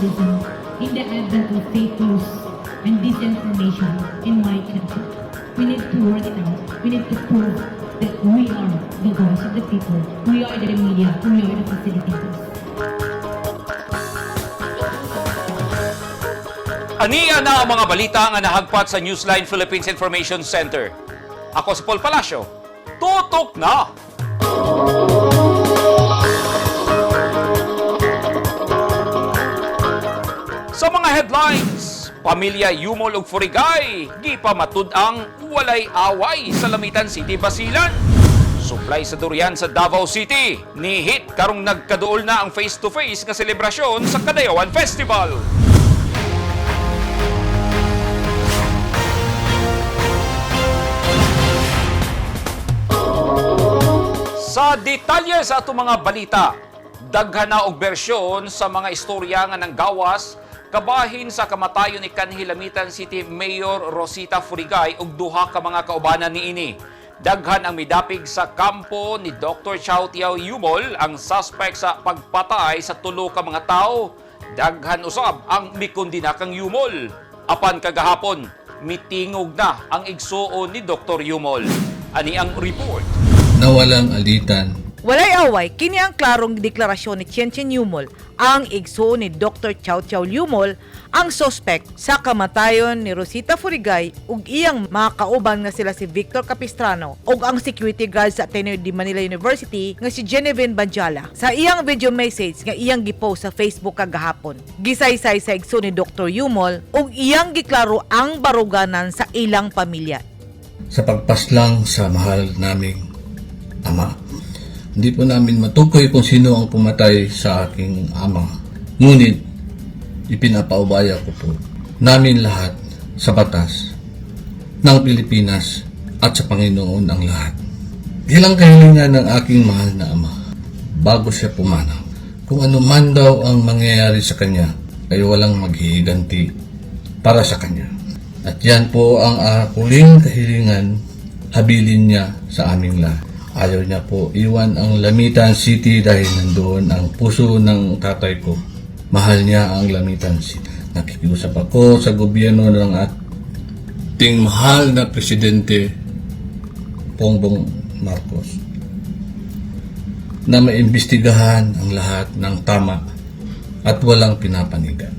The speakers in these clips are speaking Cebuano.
journalism in the advent of fake news and disinformation in my country. We need to work it out. We need to prove that we are the voice of the people. We are the media. We are the facilitators. Aniya na ang mga balita nga nahagpat sa Newsline Philippines Information Center. Ako si Paul Palacio. Tutok na! Sa mga headlines, pamilya Yumol ug Furigay gipamatud-ang walay away sa Lamitan City, Basilan. Supply sa durian sa Davao City, nihit karong nagkaduol na ang face-to-face nga selebrasyon sa Kadayawan Festival. Sa detalye sa atong mga balita, daghan na og bersyon sa mga istorya nga nanggawas kabahin sa kamatayon ni kanhi Lamitan City Mayor Rosita Furigay ug duha ka mga kaubanan niini. Daghan ang midapig sa kampo ni Dr. Chow Tiao Yumol, ang suspect sa pagpatay sa tulo ka mga tawo. Daghan usab ang mikundina kang Yumol. Apan kagahapon, mitingog na ang igsuon ni Dr. Yumol. Ani ang report. Na walang alitan. Walay away, kini ang klarong deklarasyon ni Chen Chen Yumol, ang igsuon ni Dr. Chow Chow Yumol, ang sospek sa kamatayon ni Rosita Furigay ug iyang mga kauban nga sila si Victor Capistrano ug ang security guard sa Ateneo de Manila University nga si Genevieve Banjala. Sa iyang video message nga iyang gipost sa Facebook kagahapon, gisaysay sa igsoon ni Dr. Yumol ug iyang giklaro ang baruganan sa ilang pamilya. Sa pagpaslang sa mahal naming ama. Hindi po namin matukoy kung sino ang pumatay sa aking ama. Ngunit, ipinapaubaya ko po namin lahat sa batas ng Pilipinas at sa Panginoon ang lahat. Bilang kahilingan ng aking mahal na ama, bago siya pumanaw, kung ano man daw ang mangyayari sa kanya, ay walang maghihiganti para sa kanya. At yan po ang huling kahilingan, habilin niya sa aming lahat. Ayaw niya po iwan ang Lamitan City dahil nandoon ang puso ng tatay ko. Mahal niya ang Lamitan City. Nakikiusap ako sa gobyerno ng ating mahal na Presidente Bongbong Marcos na maimbestigahan ang lahat ng tama at walang pinapanigan.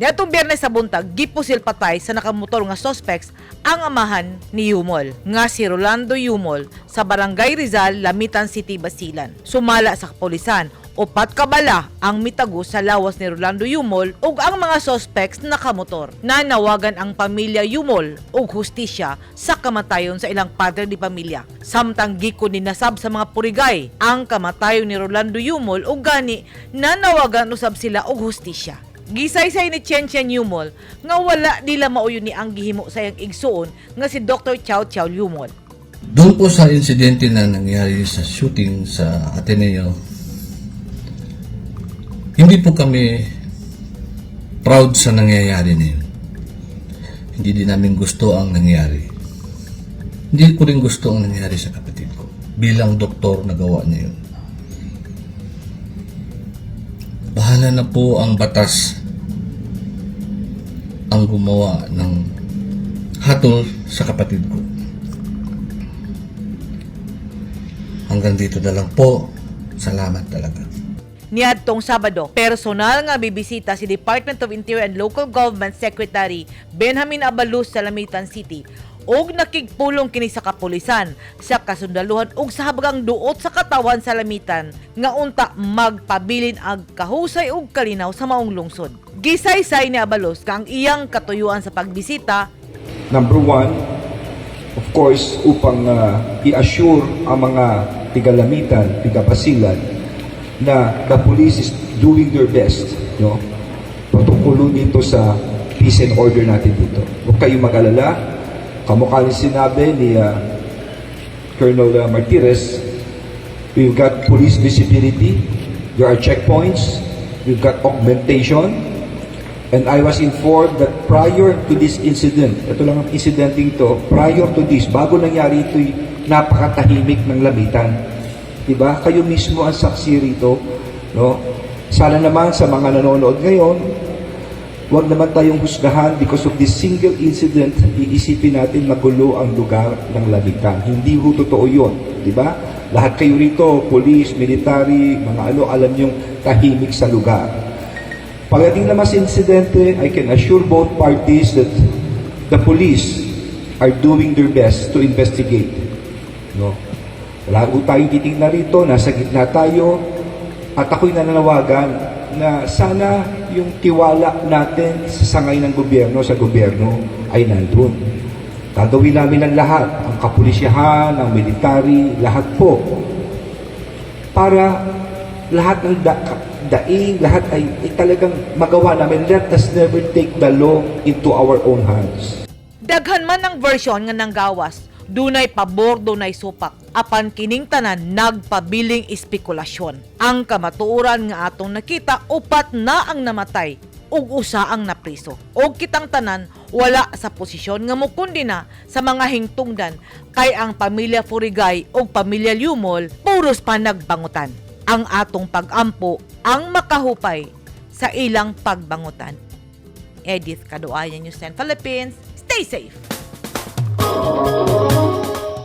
Niadtong Biyernes sa buntag, gipusil patay sa nakamotor nga suspects ang amahan ni Yumol, nga si Rolando Yumol sa Barangay Rizal, Lamitan City, Basilan. Sumala sa kapulisan, upat ka bala ang mitago sa lawas ni Rolando Yumol ug ang mga suspects nakamotor. Nanawagan ang pamilya Yumol og hustisya sa kamatayon sa ilang padre di pamilya. Samtang gikondena sab sa mga Purigay ang kamatayon ni Rolando Yumol ug gani nanawagan usab sila og hustisya. Gisaysay ni Chen Chen Yumol nga wala nila mauyon ni ang gihimo sa iyang igsuon nga si Dr. Chow Chow Yumol. Doon po sa insidente na nangyari sa shooting sa Ateneo, hindi po kami proud sa nangyayari na yun. Hindi din namin gusto ang nangyari. Hindi ko rin gusto ang nangyari sa kapatid ko. Bilang doktor, nagawa niya yun. Bahala na po ang batas ang gumawa ng hatol sa kapatid ko. Hanggang dito na lang po. Salamat talaga. Niadtong Sabado, personal nga bibisita si Department of Interior and Local Government Secretary Benjamin Abaluz sa Lamitan City ug nakigpulong kini sa kapulisan, sa kasundaluhan ug sa habagang duot sa katawan sa Lamitan nga unta magpabilin ang kahusay ug kalinaw sa maong lungsod. Gisaysay ni Abalos nga ang iyang katuyuan sa pagbisita Number one, of course, upang i-assure ang mga tigalamitan, tigabasilan, na the police is doing their best, no? Patungkol dito sa peace and order natin dito. Huwag kayong mag-alala. Kamukha ni sinabi ni Colonel Martirez, we've got police visibility, there are checkpoints, we've got augmentation, and I was informed that prior to this incident, ito lang ang incidenteng to, prior to this, bago nangyari ito'y napakatahimik ng Lamitan. Diba? Kayo mismo ang saksi rito, no? Sana naman sa mga nanonood ngayon, huwag naman tayong husgahan because of this single incident, iisipin natin magulo ang lugar ng Lamitan. Hindi ho totoo yun, di ba? Lahat kayo rito, police, military, mga ano, alam niyong tahimik sa lugar. Pagdating naman sa insidente, I can assure both parties that the police are doing their best to investigate. No? Wala po tayong titingnan rito, nasa gitna tayo, at ako'y nananawagan na sana yung tiwala natin sa sangay ng gobyerno, sa gobyerno ay nandun. Gagawin namin ang lahat, ang kapulisyahan, ang military, lahat po, para lahat ng daing, lahat ay talagang magawa namin. Let us never take the law into our own hands. Daghan man ang version nga nanggawas, dunay pabor, dunay supak. Apan kining tanan nagpabiling espekulasyon. Ang kamatuoran nga atong nakita, upat na ang namatay ug usa ang napriso. Og kitang tanan wala sa posisyon nga mukundina sa mga hingtungdan kay ang pamilya Furigay ug pamilya Yumol puros pa nagbangutan. Ang atong pag-ampo ang makahupay sa ilang pagbangutan. Edith Kaduayan, News 10 Philippines. Stay safe!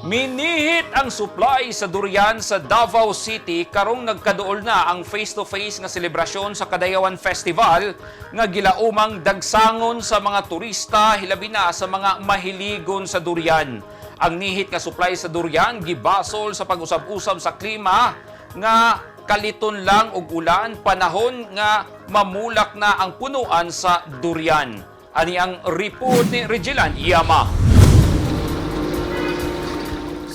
Minihit ang supply sa durian sa Davao City karong nagkaduol na ang face-to-face nga selebrasyon sa Kadayawan Festival nga gilaumang dagsangon sa mga turista, hilabi na sa mga mahiligon sa durian. Ang nihit nga supply sa durian gibasol sa pag-usab-usab sa klima nga kaliton lang og ulan panahon nga mamulak na ang punuan sa durian. Ani ang report ni Regilan Iyama.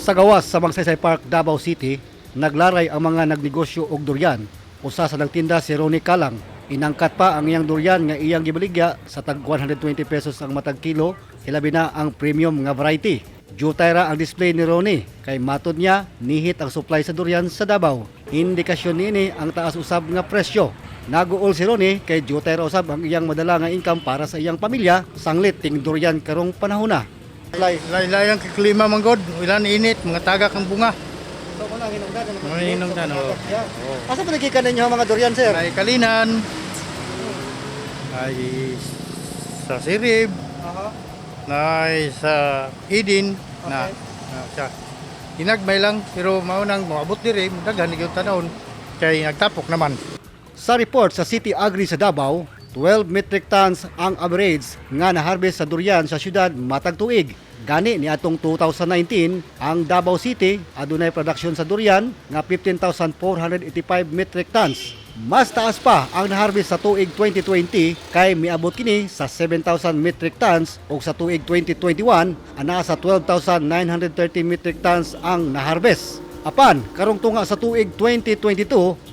Sa gawas sa Magsaysay Park, Davao City, naglaray ang mga nagnegosyo og durian. Usa sa nagtinda si Ronnie Calang. Inangkat pa ang iyang durian nga iyang gibaligya sa tag 120 pesos ang matag kilo, hilabi na ang premium nga variety. Jutay ra ang display ni Ronnie kay matod niya nihit ang supply sa durian sa Davao. Indikasyon niini ang taas usab nga presyo. Naguol si Ronnie kay jutay ra usab ang iyang madala nga income para sa iyang pamilya sanglit ting durian karong panahona. Laylay ang klima man god, ilan init, mga tagak ang bunga. So muna hinungdan. Mga hinungdan, oo. Asa pa nagikan ninyo ang mga durian, sir? Ay kalinan. Ay sa Sirib, ay sa Idin na, na siya. Hinagmay lang pero mao nang moabot diri, daghan gyud tanawon kay nagtapok naman. Sa report sa City Agri sa Davao, 12 metric tons ang average nga naharvest sa durian sa syudad matag tuig. Gani ni atong 2019, ang Davao City adunay production sa durian nga 15,485 metric tons. Mas taas pa ang naharvest sa tuig 2020 kay miabot kini sa 7,000 metric tons ug sa tuig 2021 anaa sa 12,930 metric tons ang naharvest. Apan, karong tunga sa tuig 2022,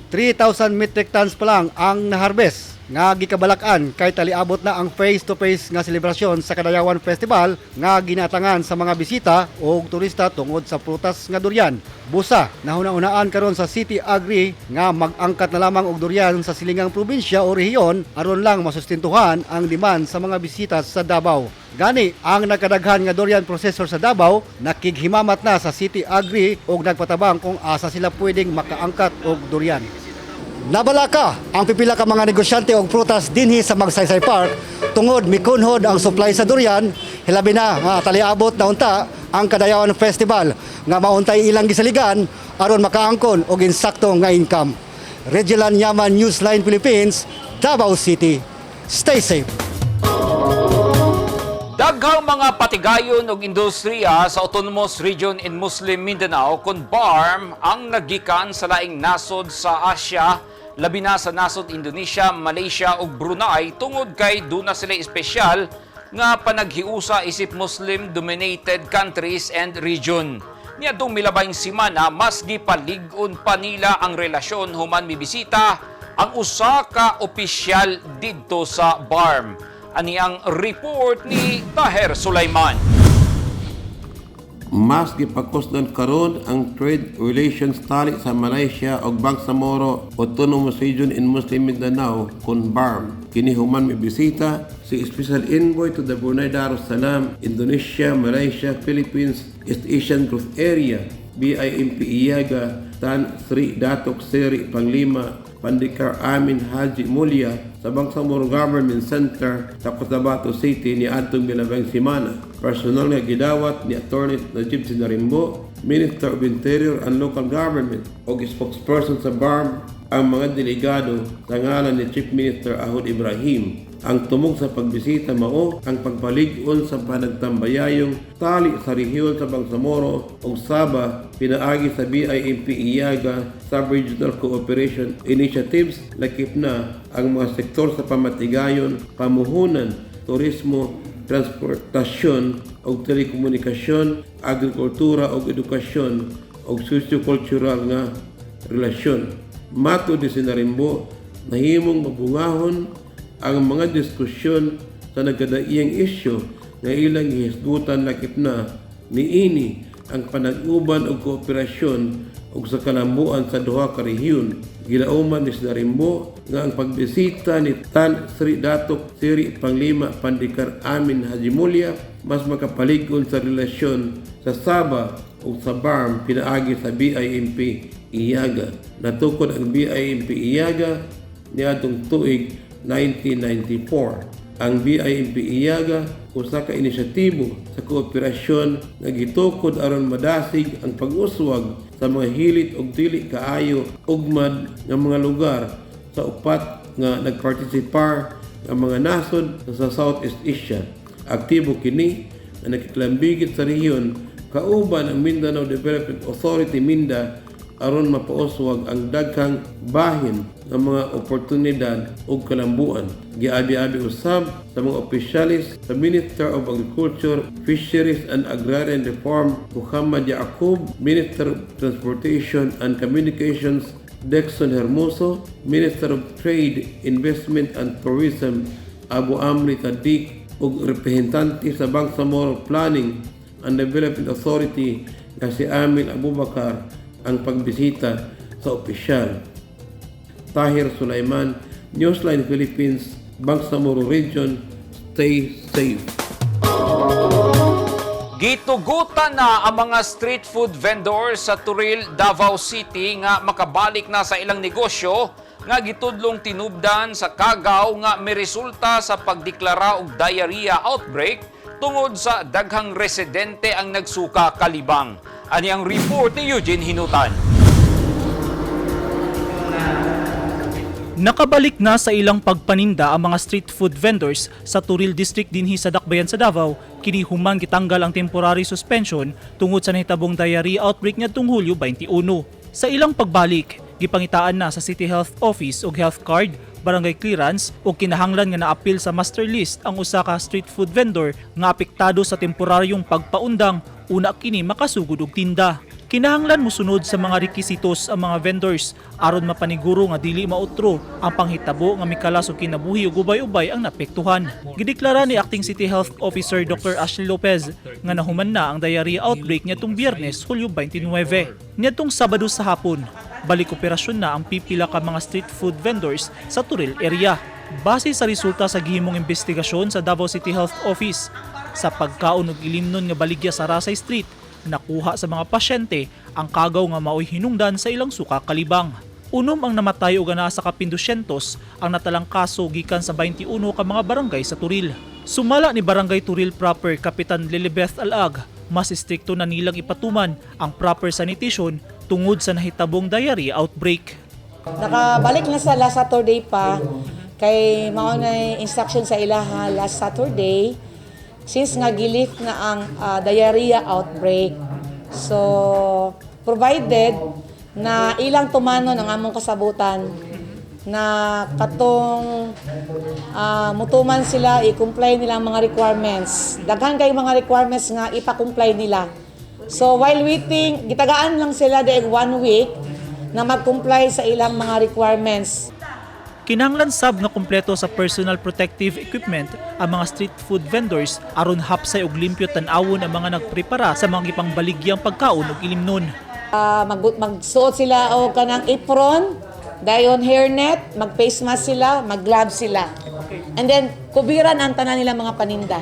3,000 metric tons pa lang ang naharvest nga gikabalak-an kay taliabot na ang face-to-face nga selebrasyon sa Kadayawan Festival nga ginatangan sa mga bisita o turista tungod sa prutas nga durian. Busa, nahuna-unaan karon sa City Agri nga mag-angkat na lamang og durian sa silingang probinsya o rehiyon aron lang masustentuhan ang demand sa mga bisita sa Davao. Gani, ang nagkadaghan nga durian processor sa Davao nakighimamat na sa City Agri og nagpatabang kung asa sila pwedeng makaangkat og durian. Nabalaka ang pipila ka mga negosyante og prutas dinhi sa Magsaysay Park tungod mikunhod ang supply sa durian, hilabi na nga taliabot na unta ang Kadayawan Festival nga mauntay ilang gisaligan aron makaangkon og insakto nga income. Regilan Yaman, Newsline Philippines, Davao City. Stay safe. Daghang mga patigayon og industriya sa Autonomous Region in Muslim Mindanao kon BARM ang nagikan sa laing nasod sa Asia, labi na sa nasod Indonesia, Malaysia ug Brunei tungod kay duna sila espesyal nga panaghiusa isip Muslim dominated countries and region. Niadtong milabayng simana, mas gipalig-on pa nila ang relasyon human mibisita ang usa ka opisyal didto sa BARM. Ani ang report ni Taher Sulaiman. Mas gipakusdan karon ang trade relations tali sa Malaysia ug Bangsamoro Autonomous Region in Muslim Mindanao kon BARM. Kini human mibisita si Special Envoy to the Brunei Darussalam, Indonesia, Malaysia, Philippines, East Asian Growth Area, BIMP IAGA, Tan Sri Datuk Seri Panglima Pandikar Amin Haji Mulia sa Bangsamoro Government Center sa Cotabato City ni adtong milabang semana. Personal nga gidawat ni Attorney Najib Sinarimbo, Minister of Interior and Local Government ug spokesperson sa BARMM, ang mga delegado sa ngalan ni Chief Minister Ahod Ibrahim. Ang tumong sa pagbisita mao ang pagpalig-on sa panagtambayayong tali sa rehiyon sa Bangsamoro ug Sabah pinaagi sa BIMP IAGA Sub-Regional Cooperation Initiatives, lakip na ang mga sektor sa pamatigayon, pamuhunan, turismo, transportasyon ug telekomunikasyon, agrikultura ug edukasyon ug socio-cultural nga relasyon. Matod ni Sinarimbo, nahimong mabungahon ang mga diskusyon sa nagkadaiyang isyu nga ilang gihisgutan, lakip na niini ang panag-uban og kooperasyon ug sa kalambuan sa duha ka rehiyon. Gilauman ni Sinarimbo nga ang pagbisita ni Tan Sri Datuk Seri Panglima Pandikar Amin Haji Mulia mas makapalig-on sa relasyon sa Sabah ug sa BARMM pinaagi sa BIMP IAGA. Natukod ang BIMP IAGA niadtong tuig 1994. Ang BIMP IAGA usa ka inisyatibo sa kooperasyon nga gitukod aron madasig ang pag-uswag sa mga hilit ug dili kaayo ugmad nga mga lugar sa upat nga nagpartisipar nga mga nasod sa Southeast Asia. Aktibo kini nga nakikilambigit sa rehiyon kauban ang Mindanao Development Authority, MinDA, aron mapauswag ang daghang bahin ng mga oportunidad ug kalambuan. Giabi-abi usab sa mga opisyalis sa Minister of Agriculture, Fisheries and Agrarian Reform Muhammad Yacoob, Minister of Transportation and Communications Dexon Hermoso, Minister of Trade, Investment and Tourism Abu Amri Tadik ug representante sa Bangsamoro Planning and Development Authority nga si Amil Abubakar ang pagbisita sa opisyal. Tahir Sulaiman, Newsline Philippines, Bangsamoro Region, stay safe. Gitugutan na ang mga street food vendors sa Toril, Davao City nga makabalik na sa ilang negosyo nga gitudlong tinubdan sa kagaw nga miresulta sa pagdeklara og diarrhea outbreak tungod sa daghang residente ang nagsuka kalibang. Ani ang report ni Eugene Hinutan. Nakabalik na sa ilang pagpaninda ang mga street food vendors sa Toril District dinhi sa Dakbayan sa Davao kini human gitanggal ang temporary suspension tungod sa nahitabong diarrhea outbreak ngadtong Hulyo 21. Sa ilang pagbalik, gipangitaan na sa City Health Office og health card, barangay clearance ug kinahanglan nga naapil sa master list ang usa ka street food vendor nga apektado sa temporaryong pagpaundang una kini makasugod og tinda. Kinahanglan mosunod sa mga rekisitos ang mga vendors aron mapaniguro nga dili mautro ang panghitabo nga mikalas og kinabuhi ug ubay-ubay ang naapektuhan. Gideklara ni Acting City Health Officer Dr. Ashley Lopez nga nahuman na ang diarrhea outbreak niadtong Biyernes, Hulyo 29. Niadtong Sabado sa hapon, balik operasyon na ang pipila ka mga street food vendors sa Toril area. Base sa resulta sa gihimong investigasyon sa Davao City Health Office, sa pagkaon og ilimnon nga baligya sa Rasay Street, nakuha sa mga pasyente ang kagaw nga maoy hinungdan sa ilang suka kalibang. 6 ang namatay ug naa sa kapin 200 ang natalang kaso gikan sa 21 ka mga barangay sa Toril. Sumala ni Barangay Toril Proper Kapitan Lilibeth Alag, mas istrikto na nilang ipatuman ang proper sanitation tungod sa nahitabong diarrhea outbreak. Nakabalik na sa last Saturday pa kay mao na instruction sa ilaha last Saturday since nga gilift na ang diarrhea outbreak. So provided na ilang tumanon ang among kasabutan na katong mutuman sila, i-comply nila ang mga requirements. Daghan kay mga requirements nga ipa-comply nila. So while waiting, gitagaan lang sila dahil one week na mag-comply sa ilang mga requirements. Kinahanglan sab nga kumpleto sa personal protective equipment ang mga street food vendors aron hapsay og limpyo tan-awon ang mga nagprepara sa mga gipangbaligyang pagkaon ug ilimnon. Magsuot sila og kanang apron, dayon hairnet, mag-face mask sila, mag-gloves sila. And then kubiran ang tanan nila mga paninda.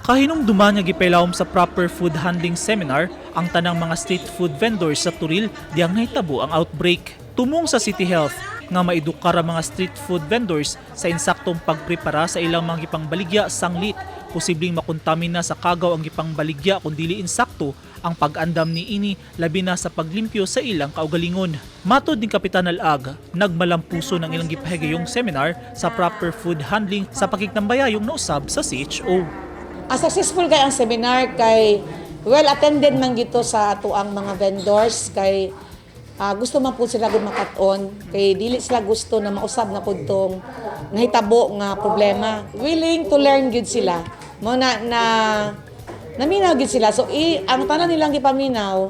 Kahinumduman nga gipailawom sa proper food handling seminar ang tanang mga street food vendors sa Toril diyang nahitabo ang outbreak. Tumong sa City Health, nga maedukar ang mga street food vendors sa insaktong pagprepara sa ilang mga gipangbaligya sanglit posibleng makontamina sa kagaw ang gipangbaligya kung dili insakto ang pag-andam niini, labi na sa paglimpyo sa ilang kaugalingon. Matod ni Kapitan Al-ag, nagmalampuso ng ilang gipahigayong seminar sa proper food handling sa pakigtambayayong nausab sa CHO. Ang successful kay ang seminar kay well attended man gito sa ato ang mga vendors kay gusto man po sila gud makat-on kay dili sila gusto na mausab na pud tong nahitabo nga problema. Willing to learn gyud sila. Mo na na naminaw gyud sila. So ang tanan nilang gipaminaw,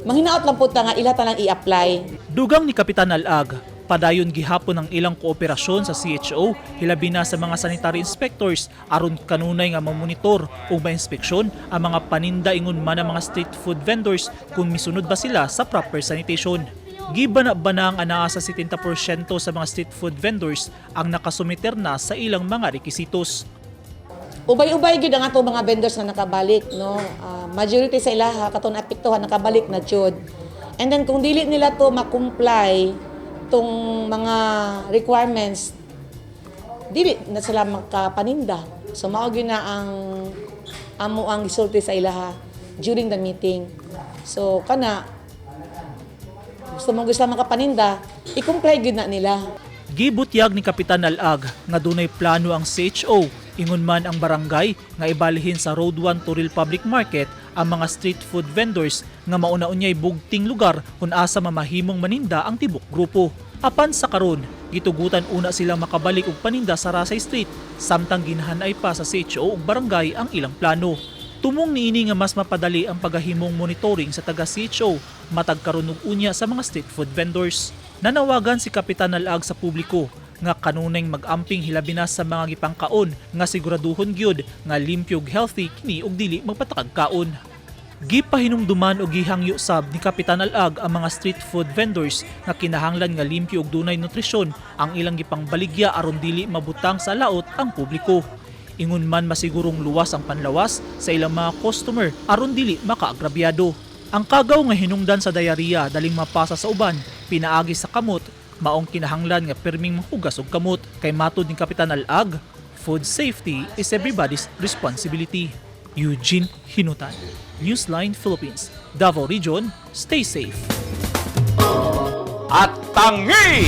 manghinaot lang pud ta nga ila tanan i-apply. Dugang ni Kapitan Al-ag, padayon gihapon ang ilang kooperasyon sa CHO, hilabi na sa mga sanitary inspectors aron kanunay nga mamonitor ug mainspeksyon ang mga paninda ingon man ang mga street food vendors kung misunod ba sila sa proper sanitation. Giba na ba na ang anaa sa 70% sa mga street food vendors ang nakasumiter na sa ilang mga rekisitos. Ubay-ubay gyud ang ato mga vendors nga nakabalik, no. Majority sa ilaha katong naapektuhan nakabalik na jud. And then kung dili nila to ma-comply tong mga requirements, dili na sila makapaninda. So mao gyud na ang amo ang gisulti sa ilaha during the meeting. So kana gusto mo gusto makapaninda, i-comply gyud na nila. Gibutyag ni Kapitan Al-ag nga dunay plano ang CHO ingon man ang barangay nga ibalhin sa Road 1 Toril Public Market ang mga street food vendors nga mauna unyay bugting lugar kung asa mamahimong maninda ang tibok grupo. Apan sa karon, gitugutan una silang makabalik og paninda sa Rasay Street samtang ginahanay pa sa CHO ug barangay ang ilang plano. Tumong niini nga mas mapadali ang paghahimong monitoring sa taga CHO matag karon ug unya sa mga street food vendors. Nanawagan si Kapitan Al-ag sa publiko nga kanunay mag-amping hilabi na sa mga gipangkaon nga siguraduhon gyud nga limpyo ug healthy kini ug dili magpatakag kaon. Gipahinumduman og gihangyo sab ni Kapitan Al-ag ang mga street food vendors nga kinahanglan nga limpyo ug dunay nutrisyon ang ilang gipangbaligya aron dili mabutang sa laot ang publiko. Ingon man masigurong luwas ang panlawas sa ilang mga customer aron dili makaagrabyado. Ang kagaw nga hinungdan sa diarrhea daling mapasa sa uban, pinaagi sa kamot, maong kinahanglan nga pirming mahugas og kamot kay matod ni Kapitan Al-ag, food safety is everybody's responsibility. Eugene Hinutan, Newsline Philippines, Davao Region, stay safe. At tangi!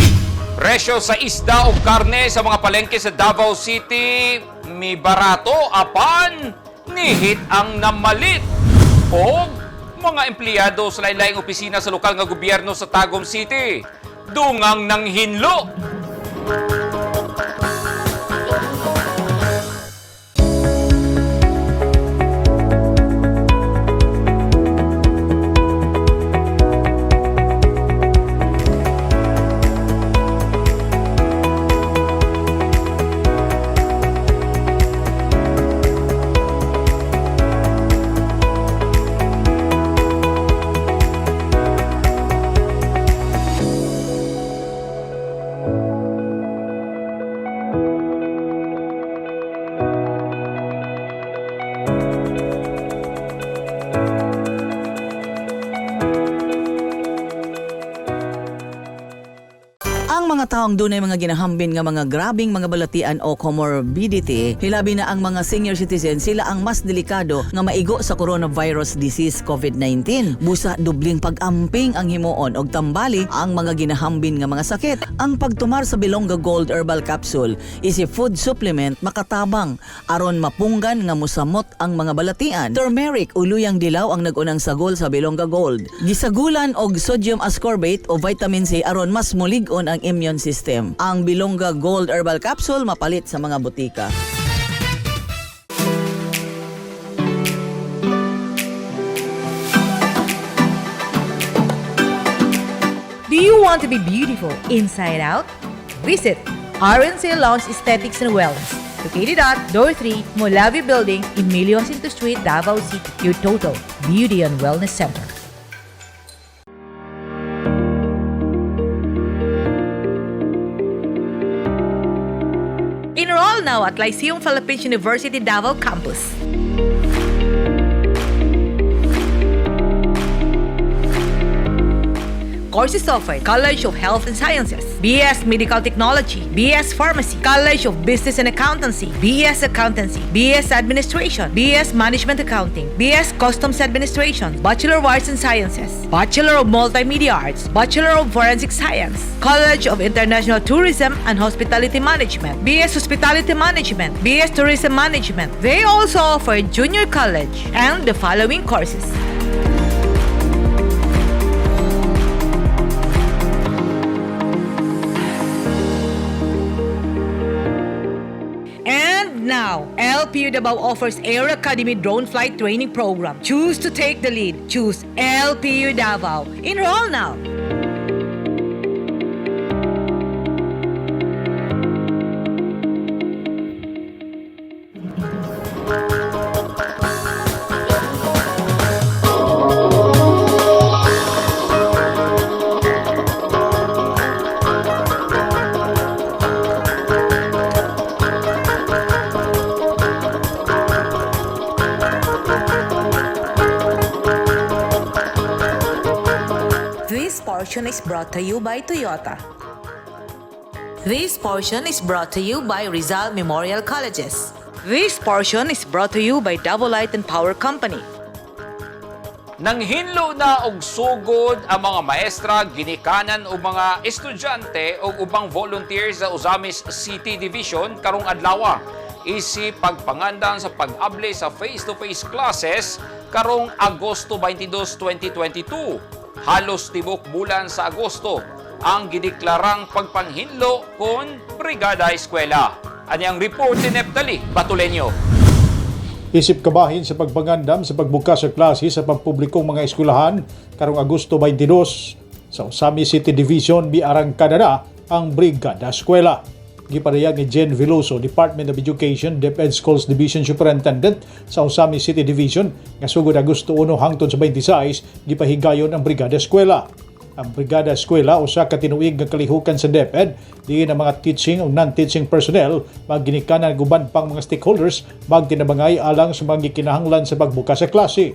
Presyo sa isda o karne sa mga palengke sa Davao City mi barato apan nihit ang namalit. O mga empleyado sa lain-laing opisina sa lokal nga gobyerno sa Tagum City dungang nanghinlo. Ang mga taong dunay mga ginahambin nga mga grabing mga balatian o comorbidity, hilabi na ang mga senior citizen, sila ang mas delikado nga maigo sa coronavirus disease COVID-19. Busa dubling pag-amping ang himuon og tambali ang mga ginahambin nga mga sakit. Ang pagtumar sa Bilongga Gold Herbal Capsule is a food supplement makatabang aron mapunggan nga musamot ang mga balatian. Turmeric o luyang dilaw ang nagunang sagol sa Bilongga Gold. Gisagulan og sodium ascorbate o vitamin C aron mas mulig-on ang immune system. Ang Bilongga Gold Herbal Capsule mapalit sa mga botika. Do you want to be beautiful inside out? Visit RNC Lounge Aesthetics and Wellness, located at Door 3, Molavi Building, Emilio Jacinto Street, Davao City, your total beauty and wellness center. Enroll now at Lyceum Philippines University Davao Campus. Courses offered: College of Health and Sciences, BS Medical Technology, BS Pharmacy, College of Business and Accountancy, BS Accountancy, BS Administration, BS Management Accounting, BS Customs Administration, Bachelor of Arts and Sciences, Bachelor of Multimedia Arts, Bachelor of Forensic Science, College of International Tourism and Hospitality Management, BS Hospitality Management, BS Tourism Management. They also offer junior college and the following courses. And now, LPU Davao offers Air Academy Drone Flight Training Program. Choose to take the lead. Choose LPU Davao. Enroll now. This portion is brought to you by Toyota. This portion is brought to you by Rizal Memorial Colleges. This portion is brought to you by Davao Light and Power Company. Nanghinlo na og sugod ang mga maestra, ginikanan og mga estudyante ug ubang volunteers sa Ozamis City Division karong adlaw. Isi pagpangandan sa pag-abli sa face-to-face classes karong Agosto 22, 2022. Halos tibok bulan sa Agosto ang gideklarang pagpanghinlo kon Brigada Eskwela. Ani ang report ni Neptali Batuleño. Isip kabahin sa pagpangandam sa pagbukas sa klase sa pampublikong mga eskwelahan karong Agosto 22 sa Ozamis City Division miarangkada na ang Brigada Eskwela. Gipadayag ni Jen Veloso, Department of Education, DepEd Schools Division Superintendent sa Ozamis City Division nga sugod Agosto 1 hangtod sa 26 gipahigayon ang Brigada Eskwela. Ang Brigada Eskwela usa ka tinuig nga kalihukan sa DepEd diin ang mga teaching o non-teaching personnel, magginikanan ug uban pang mga stakeholders magtinabangay alang sa mga gikinahanglan sa pagbukas sa klase.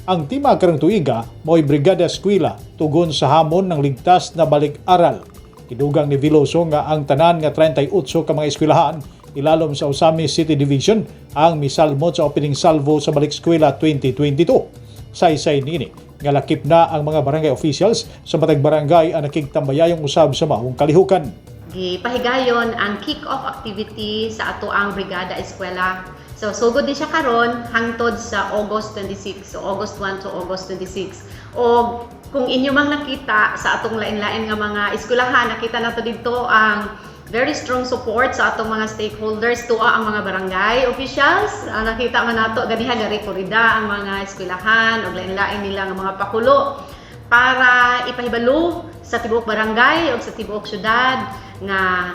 Ang tema karong tuiga mao'y Brigada Eskwela, tugon sa hamon ng ligtas na balik-aral. Gidugang ni Veloso nga ang tanan nga 38 ka mga eskwelahan ilalom sa Ozamis City Division ang misalmot sa opening salvo sa Balik Eskwela 2022. Saysay niini nga lakip na ang mga barangay officials sa matag barangay ang nakigtambayayong usab sa maong kalihukan. Gipahigayon ang kick-off activity sa ato ang Brigada Eskwela. So sugod ni siya karon hangtod sa August 26. So August 1 to August 26. O kung inyo mang nakita sa atong lain-lain nga mga eskwelahan, nakita nato didto ang very strong support sa atong mga stakeholders, tuwa ang mga barangay officials. Nakita man nato ganiha garekorida ang mga eskwelahan og lain-lain nila nga mga pakulo para ipahibalo sa tibuok barangay o sa tibuok syudad nga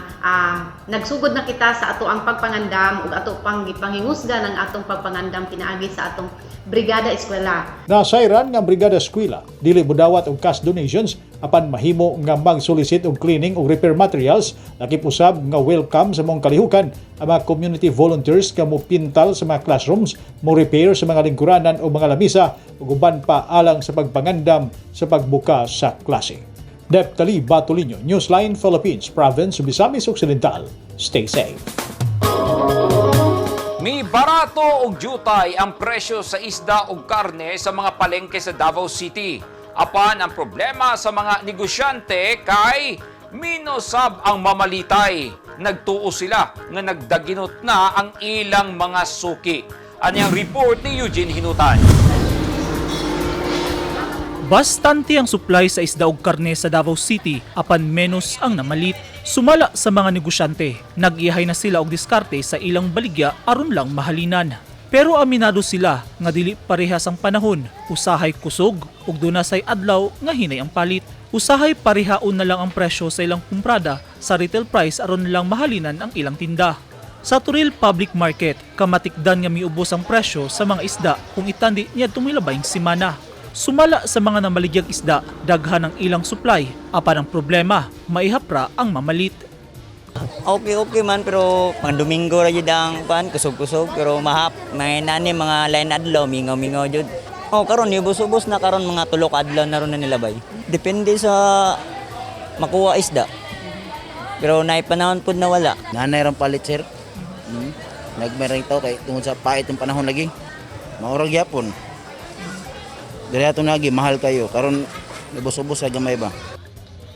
nagsugod na kita sa ato ang pagpangandam ug ato pang gipangingusgan ang atong pagpangandam pinaagi sa atong Brigada Eskwela. Nasayran nga ang Brigada Eskwela dili modawat og cash donations apan mahimo nga mag-solicit og cleaning og repair materials, lakip usab nga welcome sa maong kalihukan ang mga community volunteers nga mopintal sa mga classrooms, mo repair sa mga lingkuranan o mga lamisa ug uban pa alang sa pagpangandam sa pagbuka sa klase. Neptali Batulinho, Newsline Philippines, Province of Misamis Occidental. Stay safe. Mibarato og jutay ang presyo sa isda ug karne sa mga palengke sa Davao City. Apan ang problema sa mga negosyante kay minosab ang mamalitay. Nagtuo sila nga nagdaginot na ang ilang mga suki. Ani ang report ni Eugene Hinutan. Bastante ang supply sa isda ug karne sa Davao City apan menos ang namalit. Sumala sa mga negosyante, nag-ihay na sila og diskarte sa ilang baligya aron lang mahalinan. Pero aminado sila nga dili parehas ang panahon, usahay kusog ug duna say adlaw nga hinay ang palit. Usahay parehaon na lang ang presyo sa ilang kumprada sa retail price aron lang mahalinan ang ilang tinda. Sa Toril Public Market, kamatikdan nga miubos ang presyo sa mga isda kung itandi niya tumilabayng simana. Sumala sa mga namaligyang isda, daghan ang ilang supply, apan ang problema, maihapra ang mamalit. Okay, okay man, pero pang Domingo ra jud ang kuan, kusog-kusog, pero mahap, may nani mga line adlaw, mingaw-mingaw jud. Oh, karon ubos-ubos na karon mga tulo ka adlaw na ron na nilabay. Depende sa makuha isda. Pero naay panahon pud na wala. Nanay rang palit sir. Nagmay tao kay tungod sa pait ng panahon lagi. Maurag gyapon. Diri ato lagi mahal kayo karon ubos-ubos sa gamay ba.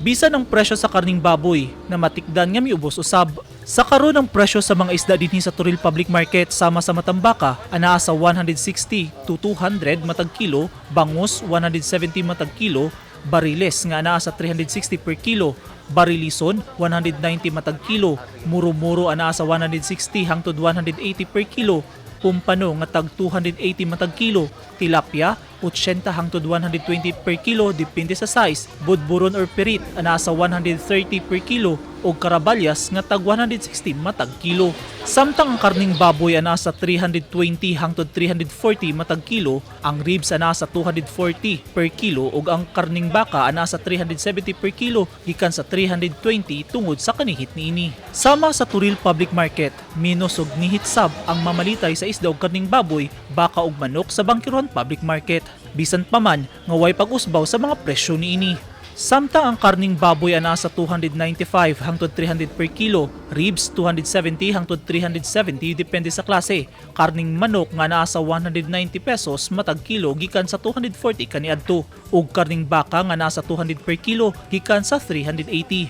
Bisan ang presyo sa karning baboy na matikdan nga miubos usab. Sa karon ang presyo sa mga isda dinhi sa Toril Public Market sama sa Matambaka anaa sa 160 to 200 matag kilo, bangus 170 matag kilo, bariles nga anaa sa 360 per kilo, barilison 190 matag kilo, muro-muro anaa sa 160 hangtod 180 per kilo, pumpano nga tag 280 matag kilo, tilapia 80 hangtod 120 per kilo depende sa size, budburon or pirit anaa sa 130 per kilo ug karabalyas nga tag 160 matag kilo. Samtang ang karning baboy anaa sa 320 hangtod 340 matag kilo, ang ribs anaa sa 240 per kilo ug ang karning baka anaa sa 370 per kilo gikan sa 320 tungod sa kanihit niini. Sama sa Turil Public Market, minus og nihit sab ang mamalitay sa isda og karning baboy, baka ug manok sa Bangkiron Public Market. Bisan pa man nga way pag-usbaw sa mga presyo niini. Samtang ang karning baboy anaa sa 295 hangtod 300 per kilo, ribs 270 hangtod 370 depende sa klase. Karning manok nga naa sa 190 pesos matag kilo gikan sa 240 kaniadto ug karning baka nga naa sa 200 per kilo gikan sa 380.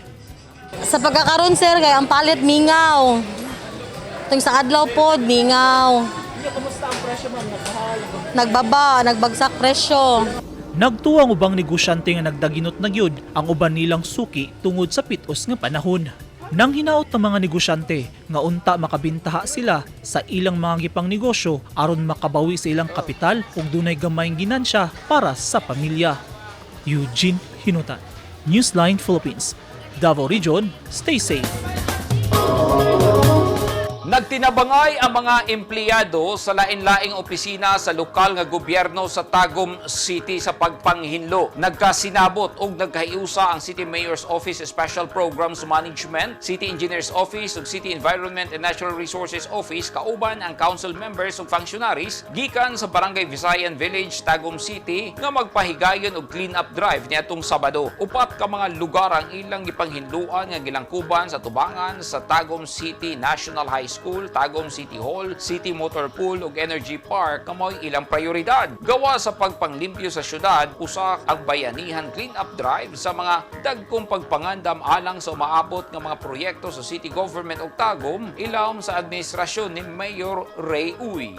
Sa pagkakaroon sir, kay ang palit mingaw. Tung sa adlaw pod mingaw. Kumusta ang presyo ma'am? Nagbaba, nagbagsak presyo. Nagtuwa ang ubang negosyante nga nagdaginot na gyud ang uban nilang suki tungod sa pitos nga panahon. Nang hinaot ng mga negosyante nga unta makabintaha sila sa ilang mga gipang negosyo aron makabawi sa ilang kapital ug dunay gamayng ginansya para sa pamilya. Eugene Hinutan, Newsline Philippines, Davao Region, stay safe. Nagtinabangay ang mga empleyado sa lain-laing opisina sa lokal nga gobyerno sa Tagum City sa pagpanghinlo. Nagkasinabot ug nagkahiusa ang City Mayor's Office Special Programs Management, City Engineer's Office ug City Environment and Natural Resources Office kauban ang council members ug functionaries gikan sa Barangay Visayan Village, Tagum City nga magpahigayon og clean-up drive niadtong Sabado. Upat ka mga lugar ang ilang gipanghinluan nga gilangkuban sa tubangan sa Tagum City National High School, Tagum City Hall, City Motor Pool ug Energy Park nga mao'y ilang prioridad. Gawa sa pagpanglimpyo sa syudad, usa ang bayanihan clean-up drive sa mga dagkong pagpangandam alang sa umaabot nga mga proyekto sa city government ug Tagum ilawom sa administrasyon ni Mayor Ray Uy.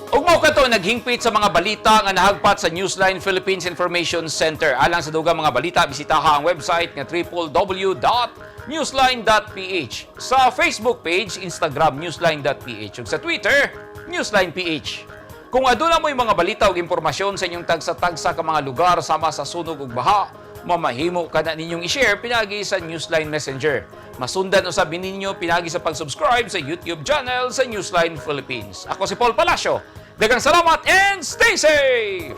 Ug mao kato naghingpit sa mga balita nga nahagpat sa Newsline Philippines Information Center. Alang sa dugang mga balita, bisitaha ang website nga www.newsline.ph. Sa Facebook page, Instagram newsline.ph ug sa Twitter, newsline.ph. Kung aduna mo'y mga balita ug impormasyon sa inyong tagsa-tagsa ka mga lugar sama sa sunog ug baha, mamahimo ka na ninyong i-share pinagi sa Newsline Messenger. Masundan usab ninyo pinagi sa pag-subscribe sa YouTube channel sa Newsline Philippines. Ako si Paul Palacio. Daghang salamat and stay safe!